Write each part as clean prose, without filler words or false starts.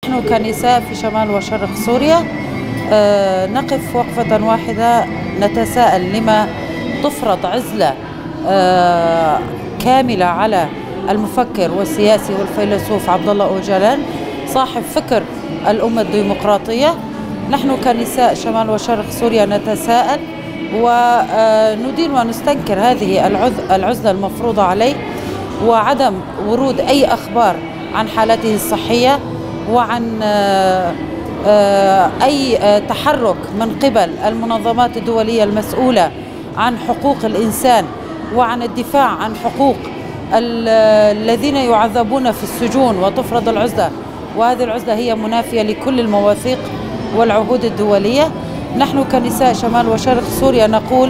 نحن كنساء في شمال وشرق سوريا نقف وقفة واحدة، نتساءل لما تفرض عزلة كاملة على المفكر والسياسي والفيلسوف عبد الله أوجلان صاحب فكر الأمة الديمقراطية. نحن كنساء شمال وشرق سوريا نتساءل وندين ونستنكر هذه العزلة المفروضة عليه وعدم ورود أي أخبار عن حالته الصحية وعن أي تحرك من قبل المنظمات الدولية المسؤولة عن حقوق الإنسان وعن الدفاع عن حقوق الذين يعذبون في السجون وتفرض العزلة، وهذه العزلة هي منافية لكل المواثيق والعهود الدولية. نحن كنساء شمال وشرق سوريا نقول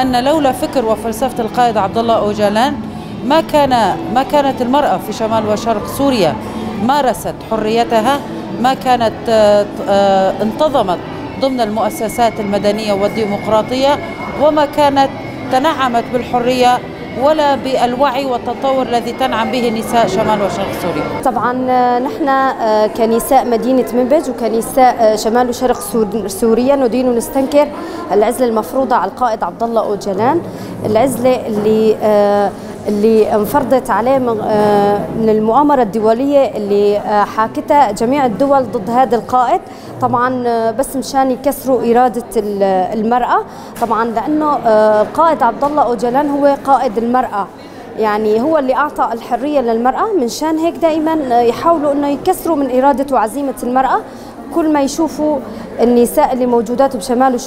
أن لولا فكر وفلسفة القائد عبد الله أوجلان ما كانت المرأة في شمال وشرق سوريا مارست حريتها، ما كانت انتظمت ضمن المؤسسات المدنية والديمقراطية، وما كانت تنعمت بالحرية ولا بالوعي والتطور الذي تنعم به نساء شمال وشرق سوريا. طبعا نحن كنساء مدينة منبج وكنساء شمال وشرق سوريا ندين ونستنكر العزلة المفروضة على القائد عبد الله أوجلان، العزلة اللي انفرضت عليه من المؤامرة الدولية اللي حاكتها جميع الدول ضد هذا القائد، طبعا بس مشان يكسروا إرادة المرأة، طبعا لأنه القائد عبد الله أوجلان هو قائد المرأة، يعني هو اللي أعطى الحرية للمرأة، منشان هيك دائما يحاولوا أنه يكسروا من إرادة وعزيمة المرأة. كل ما يشوفوا النساء اللي موجودات بشمال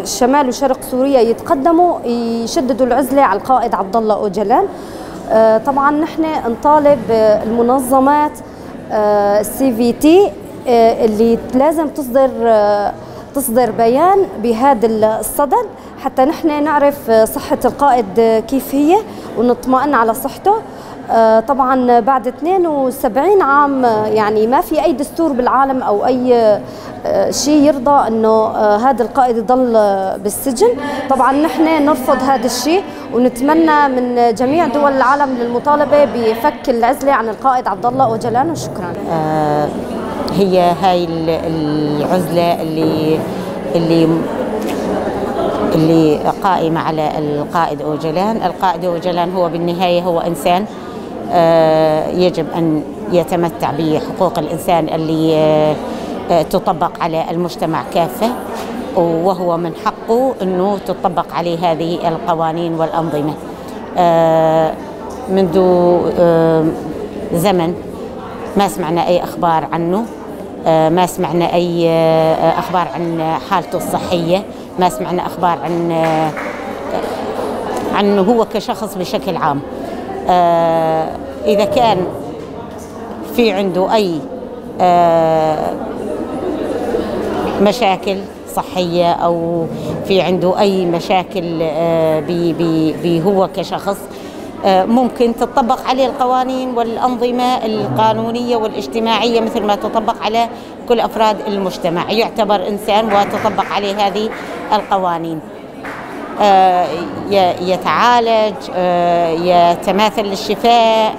شمال وشرق سوريا يتقدموا يشددوا العزلة على القائد عبد الله أوجلان. طبعا نحن نطالب المنظمات CVT اللي لازم تصدر بيان بهذا الصدد حتى نحن نعرف صحة القائد كيف هي ونطمئن على صحته. طبعا بعد 72 عام يعني ما في اي دستور بالعالم او اي شيء يرضى انه هذا القائد يضل بالسجن. طبعا نحن نرفض هذا الشيء ونتمنى من جميع دول العالم للمطالبه بفك العزله عن القائد عبد الله أوجلان، وشكرا. هي هاي العزله اللي قائمه على القائد أوجلان. القائد أوجلان هو بالنهايه هو انسان يجب أن يتمتع بحقوق الإنسان اللي تطبق على المجتمع كافة، وهو من حقه أنه تطبق عليه هذه القوانين والأنظمة. منذ زمن ما سمعنا أي أخبار عنه، ما سمعنا أي أخبار عن حالته الصحية، ما سمعنا أخبار عنه هو كشخص بشكل عام. إذا كان في عنده أي مشاكل صحية أو في عنده أي مشاكل بهو كشخص، ممكن تطبق عليه القوانين والأنظمة القانونية والاجتماعية مثل ما تطبق على كل أفراد المجتمع. يعتبر إنسان وتطبق عليه هذه القوانين. يتعالج، يتماثل للشفاء،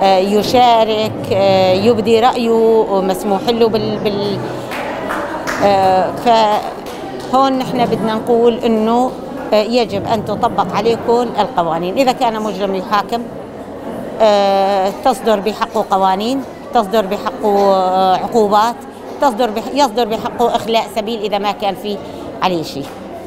يشارك، يبدي رأيه، مسموح له بال فهون نحن بدنا نقول إنه يجب أن تطبق عليه كل القوانين. إذا كان مجرم يحاكم، تصدر بحقه قوانين، تصدر بحقه عقوبات، يصدر بحقه إخلاء سبيل إذا ما كان فيه عليه شيء.